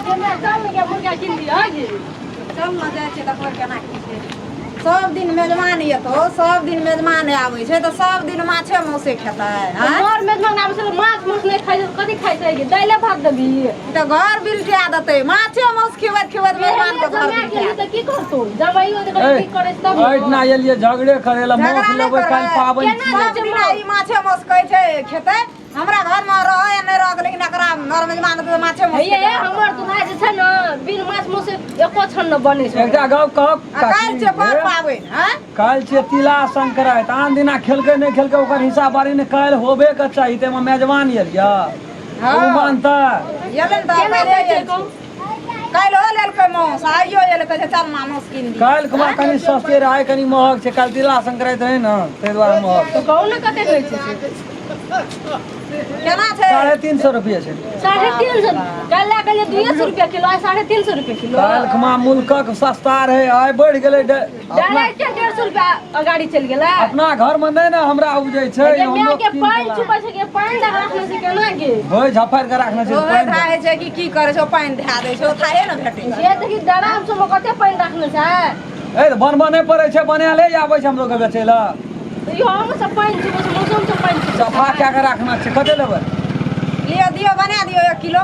केना चल ने गे मुर्गा कीन दिअ गे। चल ने जाइ छियै, देखबै केना की छै। सब दिन मेजमान एतौ, सब दिन मेजमान आबै छै तऽ सब दिन माछे मांसे खेतै, आँय? घर मेजमान आबै छै तऽ माछ मांस नहि खाइ छै, कथी खाइ छै गे? दाइले भात देबही? ई तऽ घर बिलटा देतै। माछे मांस खिबैत खिबैत मेजमान के घर जमाए बिलटा गेली तऽ की करतौ? जमाइयो तऽ ए, की करै छै तब ने। एहिठिना एलियै झगड़े करे लए, झगड़ा माछ नहि लेबै काल्हि करबै। पाबनि केना छियै। सब दिना ई माछे मांस कहै छै खेतै। हमरा घर में रह या नहि रह, लेकिन एकरा घर मेजमान तऽ माछे मांस हे ये, हमर दुल्हा जे छै ने, बिन माछ मांस एको क्षण न बनै छै। एकटा गप कहब आ काल्हि छै पर काकी, पाबनि, हँ? काल्हि छियै तिला संक्रांति। आन दिना खेलकै नहि खेलकै ओकर हिसाब बारी नहि, काल्हि होबे के चाही। ताहिमे मेजबान आयल यऽ, ओ मानतै? एलै ने तऽ केना काल्हि दै छै आयल कहू? छै। काल्हि हो लेलकै मांस, आइयो एलै, कहै छै चल मां मांस कीन दी। काल्हि खुमा कनि सस्ते रहै, कनि महग छै। काल्हि तिला संक्रांति रहै ने, ताहि दुआरे महग। तऽ कहू ने कतेक होइ छै से? केना छै? 350 रुपये छै। 350? काल्हि लए गेलियै 200 रुपया किलो, आइ 350 रुपया किलो। काल्हि खुमा मुल्कक सस्ता रहै, आइ बढ़ि गेलै अपना। डायरेक्ट 150 रुपया अगाड़ी चलि गेलै। अपना घर मे नहि ने हमरा उपजै छै। गे, हम माय लोग के कीन पानि के चुबै छै के पानि दऽ राखने छै केना गे? होय झफारि के राखने छै। ओहे पानि थाहे छै कि की करै छै, ओ पानि धए दै छै, ओ थाहे ने भेटै छै। ये देखी, डराम सबमे कते पानि राखने छै। ए तऽ बनबऽ नहि पड़ै छै, बनाले आबै छै हमरो के बेचै लए। इहो हम सब पानि चुबै छै, मौसम सब पानि चुबै छै। सफा कए के राखना छै। कते लेबै? लिअ, दियौ, बना दियौ 1 किलो।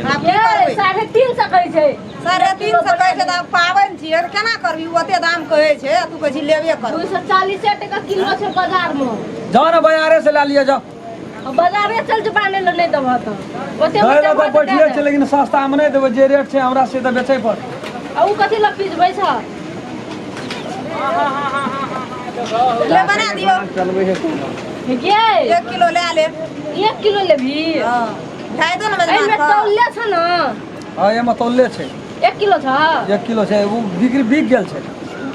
आब की ये करबै? 350 कहै छै। 350 कहै छै तऽ आब पाबनि छियै तऽ केना करबी? ओते दाम कहै छै आ तू कहै छी लेबे करबै। 240 टका किलो छै बाजारमे। जाओ ने, बाजारे से लए लिअ, जाओ। आ बाजारे चल जेबा आनै लए, नहि देबह तऽ ओते दै ओते लए तऽ भाव बैठले दए छै दे। लेकिन सस्तामे नहि देबै। जे रेट छै हमरा से तऽ बेचै पड़तै। आ उ कथी लए पिजबै छ? ले, बना दियौ। चलबै है कोनो गे। 1 किलो लए लेब। 1 किलो लेबही? हँ, भए दो ने एहिमे मेजबान के। तौले छ ने? हँ, एहिमे तौले छै। 1 किलो छ? 1 किलो छै। ओ बिक्री बिक गेल छै।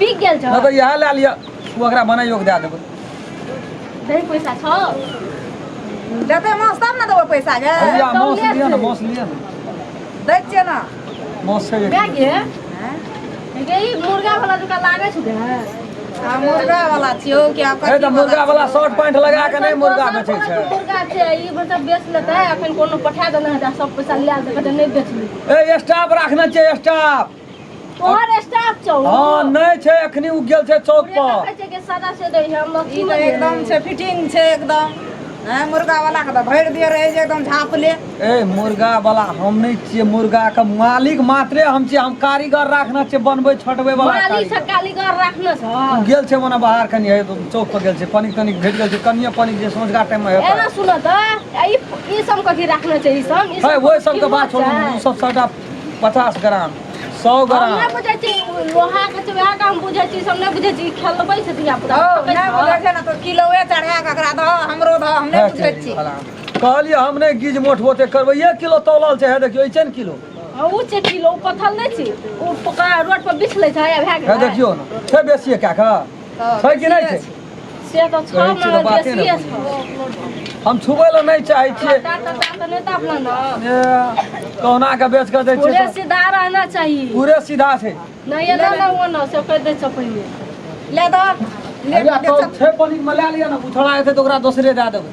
बिक गेल छ? नहि तऽ इएह लए लिअ, ओ ओकरा बनाइयो के दए देबै। दही पैसा छौ? देतै माछ तब ने देबै पैसा गे। भैया, माछ तौले लिअ ने। छै। माछ लिअ ने। दै छियै ने। माछ छै एक भए किलो। गे। गे, ई मुर्गा वाला दुकान लागै छौ गे? आ मुर्गा वाला छियौ कि आब ए कथी तऽ मुर्गा वाला शर्ट पैंट लगा के नहि मुर्गा दोसर बेचै कोनो छै। मुर्गा छै ई, मतलब बेच लेतै। अखन कोनो पठा देने हेतै, सब पैसा लए लेतै, कहतै नहि बेचली। ए, स्टाफ राखने छै, स्टाफ। तोहर स्टाफ छौ? हँ, नहि छै, एखनी उ गेल छै चौक पूरे पर। देखै छै कि सादा से दै हम ई तऽ एकदम छै, फिटिंग छै एकदम। हैं, मुर्गा वाला के तऽ भरि दिअ रहै छै एकदम झाँपले। ए, मुर्गा वाला हम नहि छियै, मुर्गा के मालिक मात्रे हम छियै। हम कारीगर राखने छियै, बनबै छटबै वाला। मालिक कारीगर से कारीगर रखने छ? उ गेल छै मने बाहर कनि हे, चौक पर गेल छै। पनिक तनिक भेट गेल छै, कनिये पनिक जे सोझका टाइम मे एना हेतै। सुन तऽ, आ ई ई सब कथी राखने छै? ई सब ई है सब ओहि सबके कीमत बात छोड़ू। छै। उ सब सबटा 50 ग्राम, 100 हम ग्राम। नहि बुझै छी, लोहा के छै वएह के हम बुझै छी। सब नहि बुझै छी, खेलबै छै धिया पुता। हौ, नहि बुझै छै ने तऽ किलोए चढ़ा कऽ एकरा दह, हमरो दह। हम नहि बुझै छी। कहलियै हम नहि गीज मोट ओते करबै। 1 किलो तौलल छै। हे देखियौ, ई छै ने किलो। उ छै किलो, उ पथल नहि छै, उ पका रोड पर बिछ लै छै आ भए हे गेलै। देखियौ ने, छै बेसिए कए कऽ छै कि नहि छै? से तऽ छौ, कहै छी तऽ मगर बाते ने बेसिए बुझै। छौ। हम छुबै लए नहि चाहै छियै। टा टा तऽ नहि तापला ने। ए, कहुना के बेच कऽ दै पूरे छियै तऽ सीधा रहना चाहिए। पूरे सीधा छै। नहि एना ना वो ना से कहि दै छौ पहिने। ले दह ले। भैया तो छै पनिक में लए लिअ ने, ओ छोड़ा हेतै तऽ ओकरा दोसरे दए देबै।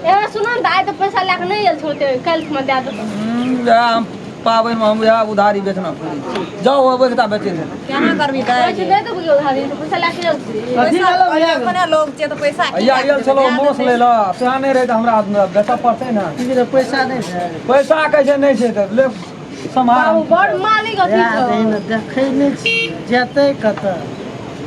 एना सुन ने, आइ तऽ पैसा लए कऽ नहि आयल छौ, ओते काल्हि खुमा दए देतौ। वएह हम पाबनिमे हम वएह उधारी बेचना पूरी जाउ, अबै के ता बेचै छै। केना करबी कहै दाइ? छै नहि देबौ उधारी, तऽ पैसा लए कऽ आयल छी। कथी पैसा भेलौ भैया? अपने लोग छै तऽ पैसा की भैया लए कऽ आयल छलहुँ देबै? माछ लै लए, सएह नहि रहै तऽ हमरा हाथमे बेचऽ पड़तै ने। की भेलै, पैसा नहि छै? पैसा कहै छै नहि छै तऽ ले सम्हार। बाबू बड़ मालिक अथी इएह छौ। दही ने देखै नहि छी, जेतै कतऽ,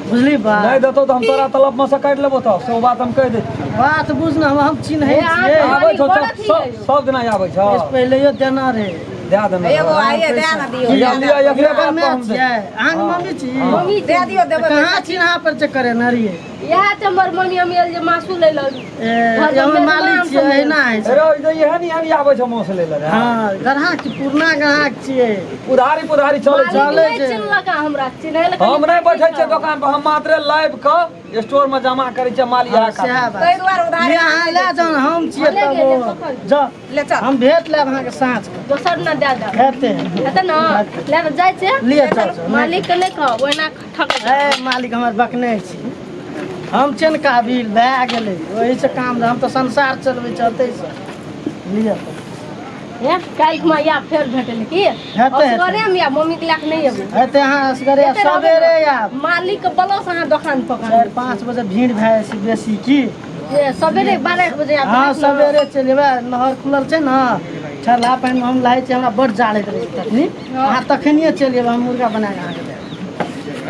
बुझली बात? नहि देतौ तऽ हम तोरा तलब मे से काटि लेबो, तऽ से बात हम कहि दै छियौ। बात बुझ ने, हम चिन्है हे, अहाँ छियै। आबै छौ बड़ सब अथी सब है यौ। सब दिना आबै छौ। एहिसँ पहिलेयो देना रहै। दए देने एगो आइए दए ने दियौ। लिअ लिअ, एकरे बात मे पर हम दे छियै अहाँके मम्मी छी? मम्मी दए दियौ, देबै। कहाँ चिन्हा पर चेक करे न रहियै? इएह छै हमर मम्मी। हम आयल जे मासु लै लग। ए, हमर मालिक छियै, एहिना होइ छै। रे, ई तऽ एहन एहन आबै छौ माछ लै लए रे। हँ, ग्राहक छी, पुरना ग्राहक छियै। उधारी पुधारी चलै छै। मालिक चलै नहि छै। चिन्हलक हमरा, चिन्है लए हम नहि बैठै छियै दोकान पर, हम मात्रे लाइव कऽ स्टोर मे जमा करै छियै माल इएह हँ, सएह खातिर। बात। ताहि दुआरे उधारी ले, अहाँ लए जाउ ने, हम छियै ले तब गे, ले ओ। पकड़। जाउ। ले चल। हम भेट लेब अहाँके साँझ के। दोसर ने दए दे। हेतै। हेतै ने? लए तऽ जाइ छै। लिअ, चल चल। मालिक के नहि कहब, ओहिना ठक। ए मालिक हमर बकने छी, हम छियै ने काबिल, भए गेलै ओहिसँ काम। हम तऽ संसार चलबै चलतै से। लिअ तऽ। हे काल्हि खुमा या फेर भेटल की हेतै। असगरे हम या मम्मी के लए नहि एबै। हेतै, अहाँ असगरे एते रहबै। सवेरे आयब। मालिक के बलस अहाँ दोकान पकड़ 4-5 बजे भीड़ भए जाइ छै बेसी की। ए, सवेरे 12 बजे आब। हँ, सवेरे चलि जेबै। नहर खुलल छै ने, ठंडा पानिमे हम लाहै छी, हमरा बड्ड जाड़ होइत रहै छै तखनी। हँ। अहाँ तखनिए चलि जेबै, हम मुर्गा बना कऽ अहाँके देब।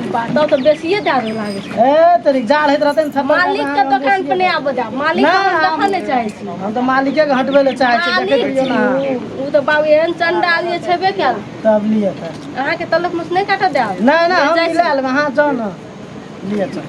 तब तऽ बेसिए दारू लागै छै। ए तरी जाड़ होइत रहतै ने थप्पड़। मालिक के दोकान पर नहि आबऽ जाब, मालिक के हम देखऽ नहि चाहै छी। हम तऽ मालिके के हटबै लए चाहै छी, देखैत मालिक रहियौ छी ने अहाँ। उ तऽ बाबू एहन चंडाल जे छेबे कयल। तब लिअ तऽ। अहाँके तलक मुस नहि काटऽ देब। नहि नहि, हम जाइ छी। मिला लेबै, अहाँ जाउ ने, लिअ चल।